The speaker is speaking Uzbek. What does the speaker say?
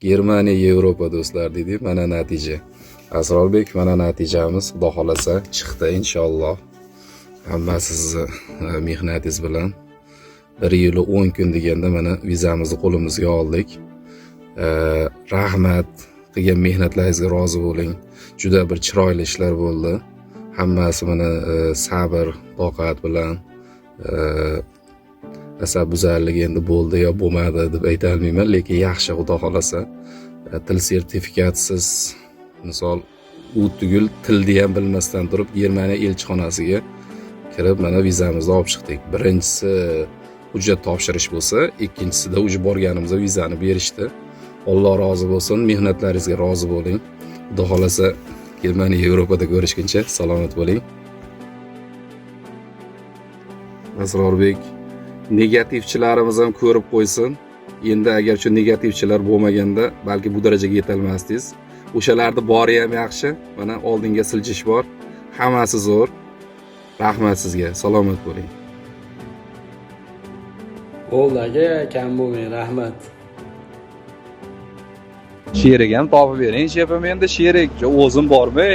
Germaniya, Yevropa, do'stlar, dedik, mana natija. Asrorbek, mana natijamiz, xudo xohlasa, chiqdi inshaalloh. Hammasi sizni mehnatingiz bilan. 1 yil 10 kun deganda mana vizamizni qo'limizga oldik. Rahmat, qilgan mehnatlaringizga rozi bo'ling. Juda bir chiroyli ishlar bo'ldi. Hammasi mana sabr, toqat bilan. Asabbuzarlik endi bo'ldi yo bo'lmadi deb aytolmayman, lekin yaxshi, xudo xohlasa. Til sertifikatsiz, misol, u tugul, tilni ham bilmasdan turib Germaniya elchixonasiga kirib, mana vizamizni olib chiqdik. Birinchisi hujjat topshirish bo'lsa, ikkinchisida уже borganimizda vizani berishdi. Alloh rozi bo'lsin, mehnatlaringizga rozi bo'ling. Xudo xohlasa, Germaniya, Yevropada ko'rishguncha salomat bo'ling. Asrorbek, negativchilarimiz ham ko'rib qo'ysin endi. Agar shu negativchilar bo'lmaganda, balki bu darajaga yetolmasdingiz. O'shalarni bori ham yaxshi, mana oldinga siljish bor. Hammasi zo'r, rahmat sizga, salomat bo'ling. Bo'ldi, aka, kam bo'lmang, rahmat. Sherik ham topib bering, shefim, endi sherik o'zim bormay.